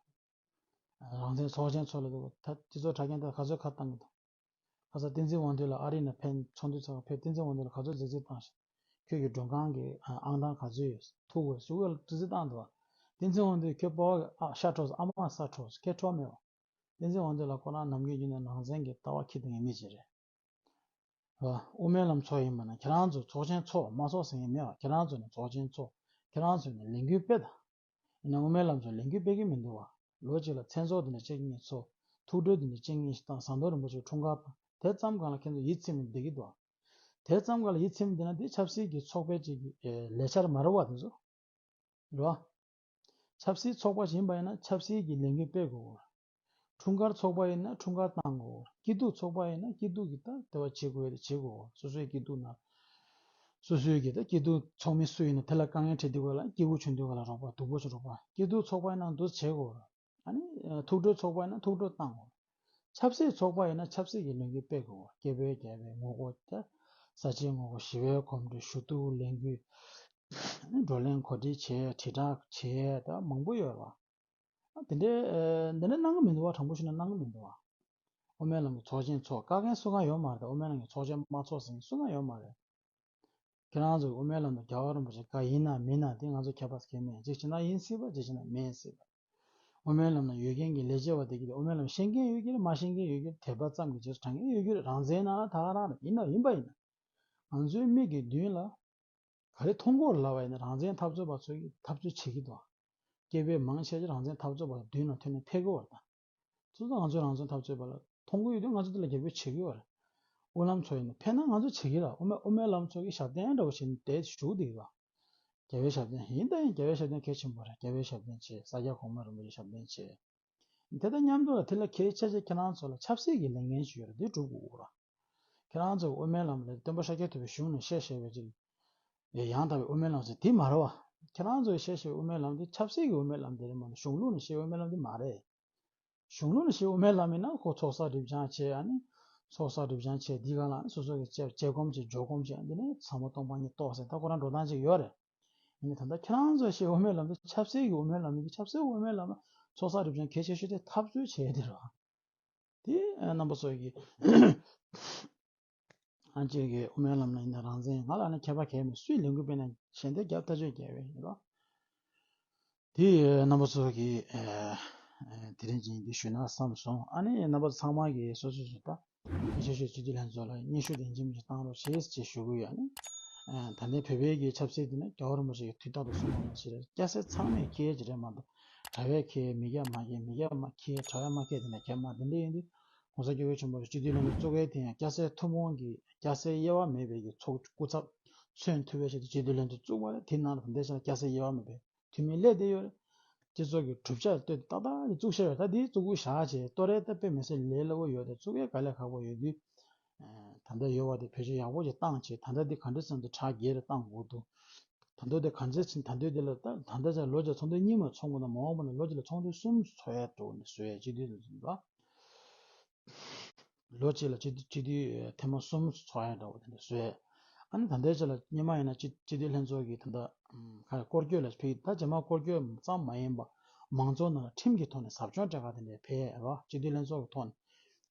རང་བཙན་ཚོགས་ཆེན་ཚོགས་ལ་འདུག་ད་སྤྱི་ཚོགས་དྲ་རྒྱ་འདི་ག་ཚོད་ཁ་བཏང་གི་འདུག་ཁ་སང་བསྟན་འཛིན་དབང་འདུས་ལ་ཨ་རི་ནས་ཕེབས་ཚོགས་འདུ་ཚོགས་ཕེབས་བསྟན་འཛིན་དབང་འདུས་ལ་ག་ཚོད་རྫིག་རྫིག་བཏང་ཞིག་ཁྱོད་ཀྱི་མགྲོན་ཁང་གི་ཨང་གྲངས་ག་ཚོད་ཡོད་ཐུག་དགོས་ཞུ་གི་རྫིག་རྫིག་བཏང་འདུག་བསྟན་འཛིན་དབང་འདུས་ཁྱོད་པ་ཨ་ཤ་འཕྲོག་ཨ་མ་ས་འཕྲོག་སྐད་འཕྲོག་མེད་བ། བསྟན་འཛིན་དབང་འདུས་ལ་ཁོ་རང་ནམ་རྒྱུན་རྒྱུན་ནས་ནང་བཙན་གྱི་ལྟ་བ་ཁྱི་དང་ངན་མི་ཅིག་རེད། དབུ་མའི་ལམ་ཚོགས་ཡིན་པ་ན་ཁྱེད་རང་ཚོ་ཚོགས་ཆེན་ཚོགས་མ་ཚོགས་ཟེར་མཁན་མེད་པ། ཁྱེད་རང་ཚོ་ནས་ཚོགས་ཆེན་ཚོགས། ཁྱེད་རང་ཚོ་ནས་ལས་འགུལ་སྤེལ་དང་། ཡིན་ན་དབུ་མའི་ལམ་ཚོ་ལས་འགུལ་སྤེལ་གྱི་མི་འདུག་བ། ལོ་གཅིག་ལ་མཚན་ཚོགས་འདི་འདྲ་གཅིག་གཉིས་ཚོགས། ཐུགས་སྤྲོ་འདི་འདྲ་གཅིག་གཉིས་ཤིག་དང་ཟམ་གདོང་རིན་པོ་ཆེ་འཁྲུངས་སྐར་དང་དེ་ཙམ་གང་ལ་ཁྱེད་ཚོ་ཡིད་ཚིམ་ནས་བསྡད་ཀྱི་འདུག་བ། དེ་ཙམ་གང་ལ་ཡིད་ཚིམ་བསྡད་ན་འདི་ཆབ་སྲིད་ཀྱི་ཚོགས་པའི་གཅིག་གི་ལས་འཆར་མ་རེད་བ་དེ་ཚོ། རེད་བ། ཆབ་སྲིད་ཚོགས་པ་ཞིག་ཡིན་པ་ཡིན་ན་ཆབ་སྲིད་ཀྱི་ལས་འགུལ་སྤེལ་དགོས། འཁྲུངས་སྐར་ཚོགས་པ་ཡིན་ན་འཁྲུངས་སྐར་བཏང་དགོས། སྐྱིད་སྡུག་ཚོགས་པ་ཡིན་ན་སྐྱིད་སྡུག་གི་ད་དེ་བ་བྱེད་དགོས་ཡ་དེ་བྱེད་དགོས། སོ་སོའི་སྐྱིད་སྡུག་ན། སོ་སོའི་གི་ད་སྐྱིད་སྡུག་ཚོགས་མི་སུ་ཡིན་ན་དེ་ལ་དཀའ་ངལ་འཕྲད་དུས་ག་ལ་སྐྱིད་པོ་བྱུང་དུས་ག་ལ་རོགས་པ། སྡུག་པོ་བྱུང་རོགས་པ། སྐྱིད་སྡུག་ཚོགས་པ་ཡིན་ན་འདུ་བྱེད་དགོས། ཨ་ནི་ཐུགས་སྤྲོ་ཚོགས་པ་ཡིན་ན་ཐུགས་སྤྲོ་བཏང་དགོས། ཆབ་སྲིད་ཚོགས་པ་ཡིན་ན་ཆབ་སྲིད་ཀྱི་ལས་འགུལ་སྤེལ་དགོས། སྐད་འབོད་རྒྱག་པའི་ངོ་རྒོལ་དང་། ས་ཆའི་ངོ་རྒོལ། ཞི་བའི་གོམ་བགྲོད། ཞུ་གཏུག་ལས་འགུལ། བགྲོ་གླེང་གོ་སྒྲིག་བྱས། དྲིལ་བསྒྲགས་བྱས་དང་མང་པོ་ཡོད་རེད་བ། ཨ་དེ་འདྲའི་ཨ་འདི་འདྲ་གནང་གི་མི་འདུག་བ། དྲང་པོ་ཞུས་ན་གནང་གི་མི་འདུག་བ། དབུ་མའི་ལམ་གྱི་ཚོགས་ཆེན་ཚོགས་བཀག་མཁན་སུ་གང་ཡོད་མ་རེད། དབུ་མའི་ལམ་གྱི་ཚོགས་ཆེན་མ་ཚོགས་ཟེར་མཁན་སུ་གང་ཡོད་མ་རེད། ཁྱེད་རང་ཚོས་དབུ་མའི་ལམ་དུ་རྒྱལ་བ་རིན་པོ་ཆེ་བཀའ་ཡིན་ན་མིན་ན་དེ་ང་ཚོ་ཁྱད་པར་གང་ཡང་མེད། གཅིག་བྱས་ན་ཡིན་སྲིད་པ། གཅིག་བྱས་ན་མིན་སྲིད་པ། དབུ་མའི་ལམ་ན་ཡོད་མཁན་གྱི་ལས་བྱེད་པ་དེ་གིས་དབུ་མའི་ལམ་ཤེས་མཁན་ཡོད་ཀྱི་རེད། མ་ཤེས་མཁན་ཡོད་ཀྱི་རེད། དད་པ་ཙམ་གྱི་རྗེས་སུ་འབྲང་མཁན་ཡོད་ཀྱི་རེད། རང་བཙན་ནང་ལ་ད་ག་རང་རེད། ཡིན་ན་ཡིན་པ་ཡིན་ན། ང་ཚོའི་མིག་གི་མདུན་ལ་ག་རེ་མཐོང་གི་ཡོད་ལབ་པ་ཡིན་ན་རང་བཙན་འཐབ་རྩོད་པ་ཚོ་གིས་འཐབ་རྩོད་བྱེད་ཀྱི་འདུག་སྐད་འབོད་མང་ཆེ་ཆེ་རང་བཙན་འཐབ་རྩོད་པ་མདུན་ལ་ཐོན་ནས་ཐད་ཀྱི་ཡོད་རེད་ད། སོ་སོ་ང་ཚོའི་རང་བཙན་འཐབ་རྩོད་པ་ལ་མཐོང་གི་ཡོད་དུས་ང་ཚོ་དེ་ལ་རྒྱབ་སྐྱོར་བྱེད་ཀྱི་ཡོད་རེད། དབུ་ལམ་ཚོ་ཡིན་ན་ཕན་ན་ང་ཚོ་བྱེད་ཀྱི་རེད། དབུ་མའི་དབུ་མའི་ལམ་ཚོ་གི་ཞབས་བརྟན་འདྲ་བོ་བྱས་ནས་བསྡད་བཞུགས་བསྡད་ཀྱི་རེད། རྒྱལ་བའི་ཞབས་བརྟན་ཡིན་ད་ཡིན། རྒྱལ་བའི་ཞབས་བརྟན་གལ་ཆེན་པོ་རེད། རྒྱལ་བའི་ཞབས་བརྟན་བྱས། ས་སྐྱ་གོང་མ་རིན་པོ་ཆེའི་ཞབས་བརྟན་བྱས། དེ་དང་མཉམ་དུ་ལ་དེ་ལ་གལ་ཆེ་ཆེ་ཁྱེད་རང་ཚོ་ལ་ཆབ་སྲིད་ཀྱི་ལས་འགན་ཞིག་ཡོད་རེད། འདི་སྒྲུབ་དགོས་རེད། ཁྱེད་རང་ཚོ་དབུ་མའི་ལམ་ལ་སྟོན་པ་ཤཱཀྱ་ཐུབ་པའི་གཞུང་ནས་བཤད་བཤད་པའི་ཅིག་ཡང་དག་པའི་དབུ་མའི་ལམ་ཟེར་དེ་མ་རེད་བ། ཁྱེད་རང་ཚོས་བཤད་བཤད་པའི་དབུ་མའི་ལམ་དེ་ཆབ་སྲིད་ཀྱི་དབུ་མའི་ལམ་དེ་རེད་མ་གཏོགས་གཞུང་ལུགས་ནས་བཤད་དབུ་མའི་ལམ་དེ་མ་རེད། གཞུང་ལུགས་ནས་བཤད་དབུ་མའི་ལམ་ཡིན་ན་ཁོ་ཚོགས་བསགས་སྒྲིབ་སྦྱང་བྱས། ཨ་ནི་ ཚོགས་བསགས་སྒྲིབ་སྦྱང་བྱས་འདི་ག་ལ་སོ་སོ་གི་བྱེད་བྱེད་སྒོམ་བྱེད་སྦྱོར་སྒོམ་བྱེད་འདི་ནས་ཚང་མ་སྟོང་པ་ཉིད་རྟོགས་ཟེར་ད་ཁོ་རང་འགྲོ་སྟངས་ཅིག་ཡོད་རེད། ཡིན་ནའི་ད་ལྟ་ཁྱེད་རང་ཚོ་ཞེས་དབུ་མའི་ལམ་དུ་ཆབ་སྲིད་ཀྱི་དབུ་མའི་ལམ་གྱི་ཆབ་སྲིད་དབུ་མའི་ལམ་ཚོགས་བསགས་སྒྲིབ་སྦྱང་གལ་ཆེ་ཤོས་དེ་འཐབ་རྩོད་བྱས་དེ་རེད། དེ་རྣམ་པ་ཚོ་གི་ཨ་ཅེ་གི་དབུ་མའི་ལམ་ལ་ཡིན་ན་རང་བཙན་ང་ལ་ནི་ཁྱད་པར་གལ་མེད་སུས་ལས་འགུལ་སྤེལ་ན་ཞལ་འདེབས་རྒྱབ་ཐག་གཅོད་རྒྱག་པའི་ཡིན་རོ། དེ་རྣམ་པ་ཚོ་གི་དེ་རིང་ཅིག་འདི་ཞུས་ན་བསམ་སོང་། ཨ་ནི་རྣམ་པ་ཚང་མ་གི་སོ་སོ་སོ་ད་ཤེས་ཤེས་སྤྱི་འཐུས་ལྷན་ཚོགས་ལ་སྙན་ཞུ་དེ་འཇིམ་གྱིས་བཏང་རོགས་བྱེད་ཅེས་ཞུ་གི་ཡོད། ཨ་ནི་ད་ལྟའི་བོད་པའི་གི་ཆབ་སྲིད་དེ་ནི་རྒྱལ་བ་རིན་པོ་ཆེ་གི་དུས་རྟག་ཏུ་གསུངས་པ་ནང་བཞིན་རེད། སྐྱ་སེར་ཚང་མས་ཁེ་ཡས་ཀྱི་རེད་མ་གཏོགས་གྲྭ་བས་ཁེ་མི་སྐྱ་མ་ཁེ་མི་སྐྱ་མ་ཁེ་གྲྭ་བས་མ་ཁེ་དེ་ནས་ཁེ་མ་དེ་འདྲ་ཡིན་དུས་༸གོང་ས་༸སྐྱབས་མགོན་ཆེན་པོ་སྤྱི་འཐུས་ལྷན་ཚོགས་བཙུགས་མཁན་དེ་ཡང་སྐྱ་སེར་ཐུན་མོང་གི་སྐྱ་སེར་དབྱེ་བ་མེད་པའི་གི་ཚོགས་སྐུ་ཚབ་མཚོན་ཐུབ་པའི་ཆེད་དུ་སྤྱི་འཐུས་ལྷན་ཚོགས་བཙུགས་པ་རེད། དེ་ནང་ལ་ད་ལྟའི་ཆར་སྐྱ་སེར་དབྱེ་བ་མེད་པའི་འཐུས་མི་སླེབས་བསྡད་ཡོད་རེད། སྤྱི་ཚོགས་ཀྱི་གྲུབ་ཆ་ལྟོས་ཏག་ཏག་ཅིག་བཙུགས་བཞག་ཡོད། ད་དེ་བཙུགས་ཁུལ་བཞག་བྱས་གཏོར་རེས་ད་དཔེ་མི་སྲིད་ལས་སླ་པོ་ཡོད་དེ་བཙུགས་ཡས་དཀའ་ལས་ཁག་པོ་ཡོད་དུས། ད་ལྟ་ཡོད་པ་དེ་བེད་སྤྱོད་ཡག་པོ་ཅིག་བཏང་བྱས་ད་ལྟ་འདི་ག་འདྲ་ཙམ་དུ་ཁྲག་རྒྱས་རེ་བཏང་དགོས་འདུག་ད་དུང་དེ་ག་ཚོད་ཕྱིན་ད་དུང་དེ་ལ་ད་ད་ལྟ་ཅག་ལོ་ཅིག་ཚོགས་འདུ་གཉིས་མ་ཚོགས་དགོས་ན་མ་འོངས་པ་ན་ལོ་གཅིག་ལ་ཚོགས་འདུ་གསུམ་ཚོགས་ཡས་འགྲོ་ནས་བཟོ་ཡས་སྤྱི་འཐུས་ཚོ་འཛིན་པ། ལོ་གཅིག་ལ་སྤྱི་འཐུས་སྤྱི་འཐུས་ཐེངས་མ་གསུམ་ཚོགས་ཡས་འདྲ་བོ་དེ་འདྲ་བཟོ་ཡས། ཨ་ནི་ད་ལྟའི་ཆ་ལ་སྔོན་མ་ཡིན་ན་སྤྱི་སྤྱི་འཐུས་ལྷན་ཚོགས་ཀྱི་ད་ལྟ་ཁ་སྐོར་སྐྱོད་ལ་ཕེབས། ད་རྗེས་མ་སྐོར་སྐྱོད་ཙམ་མ་ཡིན་པ་མང་ཚོགས་ནང་ལ་ཁྲིམས་ཀྱི་ཐོག་ནས་ཟབ་སྦྱོང་སྤྲད་ག་དེ་འདྲ་ཕེབས་ཡས་རོ། སྤྱི་འཐུས་ལྷན་ཚོགས་ཀྱི་ཐོག་ནས།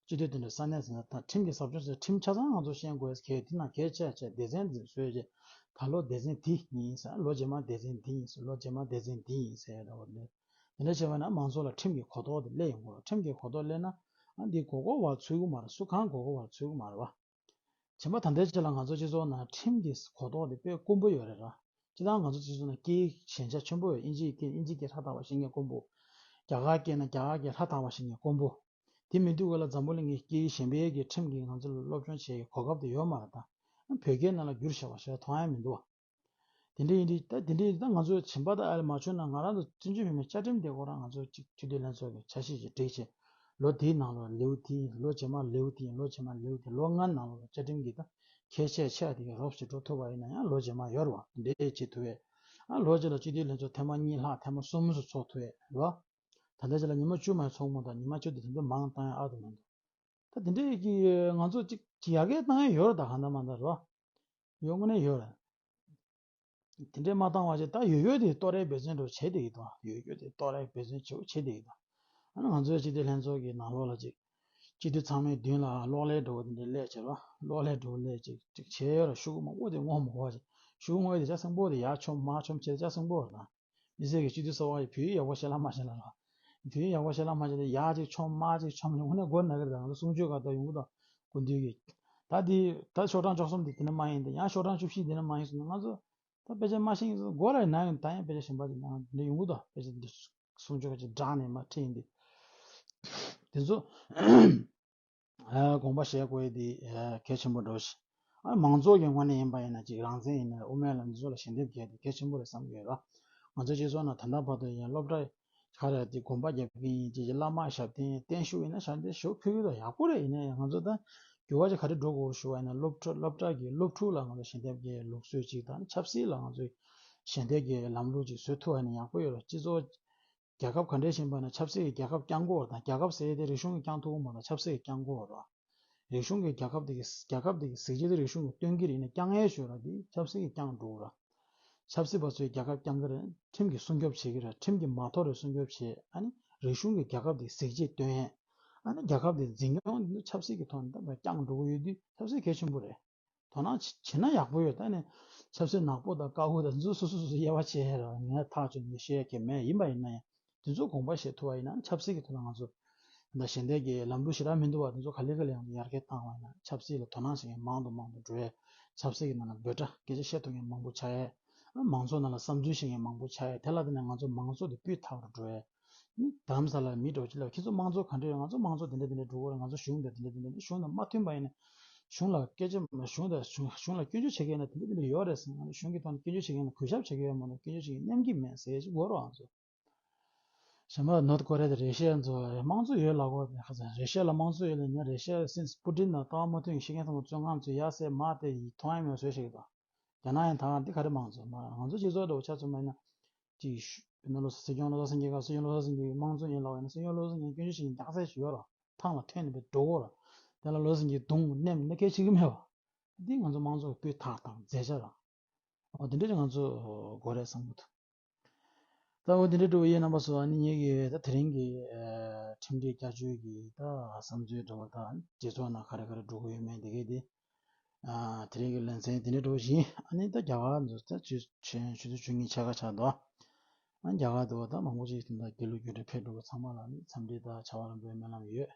སྤྱི་འཐུས་དེ་འདྲ་ས་གནས་ཟིན་ན་ད་ཁྲིམས་ཀྱི་ཟབ་སྦྱོང་ཟེར་ཁྲིམས་ཆ་ཚང་ང་ཚོ་ཤེས་དགོས་གལ་དེ་ན་གལ་ཆེ་ཆེ་སྡེ་ཚན་འཛིན་བཟོས་རྗེས་ད་ལོ་སྡེ་ཚན་འདི་ཡིན་ཟེར། ལོ་རྗེས་མ་སྡེ་ཚན་འདི་ཡིན་ཟེར། ལོ་རྗེས་མ་སྡེ་ཚན་འདི་ཡིན་ཟེར་ཡ་འདྲ་བོ་འདི་འདི་འདྲ་བྱས་པ་ན་མང་ཚོགས་ལ་ཁྲིམས་ཀྱི་གོ་རྟོགས་དེ་སླེབས་ཡོང་གི་རེད། ཁྲིམས་ཀྱི་གོ་རྟོགས་སླེབས་ན་ཨ་འདི་མགོ་སྐོར་བར་ཚུད་ཀྱི་མ་རེད། སུ་གང་མགོ་སྐོར་བར་ཚུད་ཀྱི་མ་རེད་བ། བྱས་པ་ད་ལྟའི་ཆ་ལ་ང་ཚོ་སྤྱི་ཚོགས་ནང་ཁྲིམས་ཀྱི་གོ་རྟོགས་དེ་དཔེ་དཀོན་པོ་ཡོད་རེད་ར། སྤྱིར་བཏང་ང་ཚོ་སྤྱི་ཚོགས་ནང་སྐད་ཡིག་ཞན་ཆ་ཆེན་པོ་ཡོད། ཨིན་ཇིའི་སྐད་ཨིན་ཇིའི་སྐད་ཧྲ་ཐག་པ་ཤེས་མཁན་དཀོན་པོ། རྒྱ་གར་སྐད་ན་རྒྱ་གར་སྐད་ཧྲ་ཐག་པ་ཤེས་མཁན་དཀོན་པོ། དེ་མི་འདུག་ག་ལ་འཛམ་བུ་གླིང་གི་སྐད་ཡིག་གཞན་པའི་གི་ཁྲིམས་ཀྱིས་ང་ཚོ་ལ་སློབ་སྦྱོང་བྱེད་ཡའི་གོ་སྐབས་དེ་ཡོད་མ་རེད་ད། བོད་སྐད་ནང་ལ་བསྒྱུར་བཞག་པ་ཞིག་མཐོང་ཡ་མི་འདུག་བ། དེ་འདྲ་ཡིན་དུས་ད་དེ་འདྲ་ཡིན་དུས་ད་ང་ཚོ་བྱིན་པ་དང་ཨ་ལ་མ་བྱུང་ན་ང་རང་ཚོ་བཙན་བྱོལ་བོད་མི་བཅའ་ཁྲིམས་དེ་ཁོ་རང་ང་ཚོ་གཅིག་སྤྱི་འཐུས་ལྷན་ཚོགས་ཀྱི་ཆ་ཤས་ཀྱི་སྒྲིག་བྱས། ལོ་དེའི་ནང་ལོགས་ལེའུ་དེ་ཡིན། ལོ་རྗེས་མ་ལེའུ་དེ་ཡིན། ལོ་རྗེས་མ་ལེའུ་དེ་ལོ་ལྔ་ནང་ལོགས་བཅའ་ཁྲིམས་ཀྱི་ད་གལ་ཆེ་ཆེ་བ་དེ་གི་རོབ་ཞིག་འགྲོ་ཐུབ་པ་ཡིན་ན་ཡང་ལོ་རྗེས་མ་ཡོད་རེད་བ། དེ་འདྲ་བྱེད་ཐུབ་པས། ཨ་ལོ་གཅིག་ལ་སྤྱི་འཐུས་ལྷན་ཚོགས་ཐེངས་མ་གཉིས་ལྷག་ཐེངས་མ་གསུམ་སུ་ཚོགས་ཐུབ་པས་རེད་བ། ད་ལྟ་ཅིག་ལ་ཉི་མ་བཅུ་མ་ཚོགས་མོ་དང་ཉི་མ་བཅུ་དེ་དེ་ཚོ་མང་བཏང་ཡ་ཨ་དུ་མ་འདུག་ད་དེ་འདྲའི་གི་ང་ཚོ་ཅིག་ཅིག་ཡར་རྒྱས་བཏང་ཡ་ཡོད་རེད། ད་གང་ལྟར་མ་ལྟར་རེད་བ། ཡོད་དངོས་གནས་ཡོད་རེད། དེ་འདྲས་མ་བཏང་བ་ཅིག་ད་ཡོད་ཡོད་དེ་གཏོར་རའི་འབད་བརྩོན་འགྲོ་བྱེད་བསྡད་ཀྱི་འདུག་ཡོད་ཡོད་དེ་གཏོར་རའི་འབད་བརྩོན་བྱེད་བྱེད་བསྡད་ཀྱི་འདུག་ཨ་ནི་ང་ཚོའི་སྤྱི་འཐུས་ལྷན་ཚོགས་ཀྱི་ནང་ལོགས་ལ་ཅིག་སྤྱི་འཐུས་ཚང་མའི་མདུན་ལ་གློག་ཀླད་འགྲོ་བ་དེ་འདྲས་སླེབས་བྱས་རོ། གློག་ཀླད་འགྲོ་སླེབས་ཅིག་ཅིག་བྱས་ཡོད་ར། ཤོག་གུ་མང་པོ་དེ་བསྔོག་མ་དགོས་པ་ཅིག་ཤོག་གུ་བསྔོག་ཡས་དེ་ལྕགས་སྲིན་པོ་དེ་ཡར་མཆོང་མར་མཆོང་བྱས་ལྕགས་སྲིན་པོ་རེད་ད། མི་སེར་གྱི་སྤྱི་འཐུས་གསར་པ་ཡིས་བོད་ཡིག་ཡག་པོ་ཤེས་ལ་མ་ཤེས་ལ་ལ། བོད་ཡིག་ཡག་པོ་ཤེས་ལ་མ་ཤེས་ལ་ཡར་ཅིག་མཆོང་མར་ཅིག་མཆོང་ནས་དངོས་གནས་མགོ་ན་གི་རེད་ད། ང་ཚོ་གསུང་ཆོས་ག་ད་ཡོང་གི་ད། སྐུ་མདུན་གྱི། ད་འདི་ད་ཤོག་གྲངས་བཅུ་གསུམ་འདི་དེ་ནས་མ་ཡིན་ད། ཡང་ཤོག་གྲངས་བཅུ་བཞི་འདི་ནས་མ་ཡིན་སོང་ན་ང་ཚོ་ད་དཔེ་ཆ་མ་ཤེས་ཀྱི་སོང་། མགོ་ལ་ན་ཡོང་ད། ཡང་དཔེ་ཆ་གཞན་པ་ཅིག་ནང་འདི་ཡོང་གི་ད། དཔེ་ཆ་འདི་གསུང་ཆོས་ག་ཅིག་བསྒྲགས་ནས་མ་ཁྲིད་ཡིན་འདི། དེ་ཚོ། དགོངས་པ་བཞེས་དགོས་དེ་གལ་ཆེན་པོ་འགྲོ་ཞིང་། མང་ཚོགས་ཀྱི་ངོས་ནས་ཡིན་པ་ཡིན་ན་ཅིག་རང་བཙན་ཡིན་ན་དབུ་མའི་ལམ་འདི་ཚོ་ལ་ཞལ་འདེབས་རྒྱག་དེ་གལ་ཆེན་པོ་རེད་བསམ་གྱི་ཡོད་ལ། ང་ཚོ་སྤྱི་ཚོགས་ནང་ད་ལྟ་བར་དུ་ཡང་སློབ་གྲྭ་ག་རེ་དེ་དགོན་པ་རྒྱབ་ཀྱི་ཡིན་ཅིག་བླ་མ་ཞབས་བརྟན་བརྟན་བཞུགས་ཡིན་ན་ཞབས་བརྟན་ཞུ་ཕུལ་གྱི་འདུག་ཡག་པོ་རེད། ཡིན་ན་ཡང་ང་ཚོ་ད་འགྱུར་བ་ཅིག་ག་རེ་འགྲོ་དགོས་རེད་ཞུ་བ་ཡིན་ན་སློབ་ཕྲུག་སློབ་གྲྭ་གི་སློབ་ཕྲུག་ལ་ང་ཚོ་ཞལ་འདེབས་ཀྱི་ལུགས་སྲོལ་ཅིག་དང་ཆབ་སྲིད་ལ་ང་ཚོས་ཞལ་འདེབས་ཀྱི་ལམ་ལུགས་ཅིག་བཟོ་ཐུབ་པ་ཡིན་ན་ཡག་པོ་ཡོད་རེད། སྤྱི་ཚོགས། རྒྱལ་ཁབ་ག་འདྲས་ཕྱིན་པ་ན་ཆབ་སྲིད་ཀྱི་རྒྱལ་ཁབ་བསྐྱང་དགོས་པ་དང་། རྒྱལ་ཁབ་ཟེར་ཡས་དེ་རིག་གཞུང་གིས་བསྐྱང་ཐུབ་ཀྱི་མ་རེད། ཆབ་སྲིད་ཀྱིས་བསྐྱང་དགོས་པ་རེད། རིག་གཞུང་གིས་རྒྱལ་ཁབ་དེ་གི་རྒྱལ་ཁབ་དེ་གི་གཟི་བརྗིད་དེ་རིག་གཞུང་གིས་སྟོན་གྱི་རེད། ཡིན་ན་བསྐྱང་ཡས་ཞོར་ལ་དེ་ཆབ་སྲིད་ཀྱིས་བསྐྱང་འགྲོ་གི་རེད། ཆབ་སྲིད་པ་ཚོས་རྒྱལ་ཁབ་བསྐྱང་གི་རེད། ཁྲིམས་ཀྱིས་སྲུང་སྐྱོབ་བྱེད་ཀྱི་རེད། ཁྲིམས་ཀྱིས་མ་དོར་བའི་སྲུང་སྐྱོབ་བྱེད། ཨ་ནི་རིག་གཞུང་གིས་རྒྱལ་ཁབ་དེ་གི་གཟི་བརྗིད་སྟོན་ཡས། ཨ་ནི་རྒྱལ་ཁབ་དེ་འཛིན་སྐྱོང་དེ་ཆབ་སྲིད་ཀྱི་ཐོག་ནས་ད་བསྐྱང་འགྲོ་གི་ཡོད་དུས་ཆབ་སྲིད་གལ་ཆེན་པོ་རེད། དོ་སྣང་བྱེད་ན་ཡག་པོ་ཡོད། ད་ནི་ཆབ་སྲིད་ནག་པོ་དང་དཀར་པོ་དང་འདི་ཚོ་སོ་སོ་སོ་སོ་དབྱེ་བ་ཕྱེ་ཡ་ར་ངས་ཐག་ཆོད་ནས་བཤད་ཡ་གང་ཡང་མེད། ཡིན་པ་ཡིན་ན་ཡང་འདི་ཚོ་དགོངས་པ་བཞེས་ཐུབ་པ་ཡིན་ན་ཆབ་སྲིད་ཀྱི་ཐོག་ལ་ང་ཚོ་ད་ཞལ་འདེབས་ཀྱི་ལམ་ལུགས་ཞེ་དྲག་མི་འདུག་པ། འདི་ཚོ་ག་ལེ་ག་ལེ་ཡང་ཡར་རྒྱས་བཏང་བ་ཡིན་ན་ཆབ་སྲིད་ལ་དོ་སྣང་བྱེད་མཁན་མང་དུ་མང་དུ་འགྲོ་ཡ། ཆབ་སྲིད་ཀྱི་ནང་ལ་འབོད་སྒྲ་སྐད་ཆ་བཤད་ཐུབ་མཁན་མང་པོ་ཆགས་ཡ། མང་ཚོགས་ནང་ལ་བསམ་ཚུལ་བཤད་མཁན་མང་པོ་ཆགས་ཡ། དེ་ལ་བརྟེན་ནས་ང་ཚོ་མང་གཙོ་དེ་སྤུས་དག་རུ་འགྲོ་ཡ། ནི་རྡ་རམ་ས་ལ་མི་འདྲ་བོ་ཅིག་ལ་ཁྱེད་ཚོ་དམངས་གཙོ་ག་འདྲ་ཡོད། ང་ཚོ་དམངས་གཙོ་དེ་འདྲ་དེ་འདྲ་འགྲོ་གི་རེད། ང་ཚོ་གཞུང་དང་དེ་འདྲ་དེ་འདྲ་གཞུང་དང་མ་མཐུན་པ་ཡིན་ན་གཞུང་ལ་སྐད་ཆ་གཞུང་དང་གཞུང་གཞུང་ལ་སྐྱོན་བརྗོད་བྱེད་མཁན་ལ་དེ་འདྲ་དེ་འདྲ་ཡོད་རེད་ཟེར། ང་ཚོ་གཞུང་གི་ཐོག་ནས་སྐྱོན་བརྗོད་བྱེད་མཁན་ལ་གུས་ཞབས་བྱེད་ཀྱི་ཡོད་མ་གཏོགས་སྐྱོན་བརྗོད་བྱེད་མཁན་མཉམ་གྱི་མེད་ཟེར་ཞིག་གོ་རོགས་ང་ཚོ། གཞན་པ་ནོར་ཐ་ཀོ་རི་ཡ་དང་རེ་ཤི་ཡ་ཚོ་དམངས་གཙོ་ཡོད་ལབ་ཀྱི་ཡོད་རེད། ཁ་སང་རེ་ཤི་ཡ་ལ་དམངས་གཙོ་ཡོད་ལབ་ནས་རེ་ཤི་ཡ་སྲིད་འཛིན་པུ་ཏིན་དང་ལྟ་བ་མ་མཐུན་གྱི་བཤད་མཁན་ཚོ་ཚོ་ང་ཚོ་ཡ་སེ་མ་དེ་ཡིས་མཐོང་ཡ་མེད་བཟོས་བཤད་ཀྱི་འདུག་རྒྱ་ནག་ཡང་ད་ག་འདི་ག་རེ་མང་ཚོགས་མ་ང་ཚོ་སྤྱི་ཚོགས་འདྲ་བོ་ཆ་ཚང་མ་ཡིན་ན་ཅིག་ཤུ་ཡིན་ན་ལོ་སྲིད་སྐྱོང་བློ་བཟང་སེང་གེ་ག་སྲིད་སྐྱོང་བློ་བཟང་སེང་གེ་གི་དམངས་གཙོ་ཡིན་ལབ་པ་ཡིན་ན་སྲིད་སྐྱོང་བློ་བཟང་སེང་གེ་སྐྱོན་བརྗོད་བྱེད་མཁན་རྒྱག་ས་ཞིག་ཡོད་ར། ཐང་ལ་ཐོན་ནས་པའི་འགྲོ་གོ་ར། དེ་ལ་ལོ་གསུམ་གྱི་རྡུང་མནན་ན་སྐད་ཆ་གི་མེད་པ། འདི་ང་ཚོ་མང་ཚོགས་སྤུས་དག་དང་མཛེས་ཆ་དང་། འོ་དེ་འདྲ་ཅིག་ང་ཚོ་དགོས་རེད་བསམ་གྱི་འདུག་ད་འོ་དེ་འདྲ་འགྲོ་བའི་རྣམ་པ་ཚོ། ཨ་ནི་ངེད་ཀྱི་ད་དེ་རིང་གི་ཨ་ཁྲིམས་སྒྲིག་བསྐྱར་བཅོས་ཀྱི་ད་བསམ་ཚུལ་འདྲ་བོ་དང་སྤྱི་ཚོགས་ནང་ག་རེ་ག་རེ་འགྲོ་གི་ཡོད་མེད་དེ་གས་དེ། ཨ་དེ་རིང་གི་ལེ་ཚན་དེ་འདྲ་འགྲོ་བཞིན། ཨ་ནི་ད་རྒྱ་གར་འདི་ད་ཆུ་ཆུ་ཆུ་ཚོད་བཅུ་གཉིས་ཕྱེད་ཀ་ཆགས་འདུག་ཨ་རྒྱ་གར་དུ་བ་ད་མང་པོ་ཅིག་ད་དགེ་ལུགས་རྒྱུགས་སྤྲོད་ཕེབས་འགྲོ་གི་ཚང་མ་ལ་ནི་འཚམས་འདྲི་དང་བྱ་བ་ལམ་འགྲོའི་སྨོན་ལམ་ཡོད།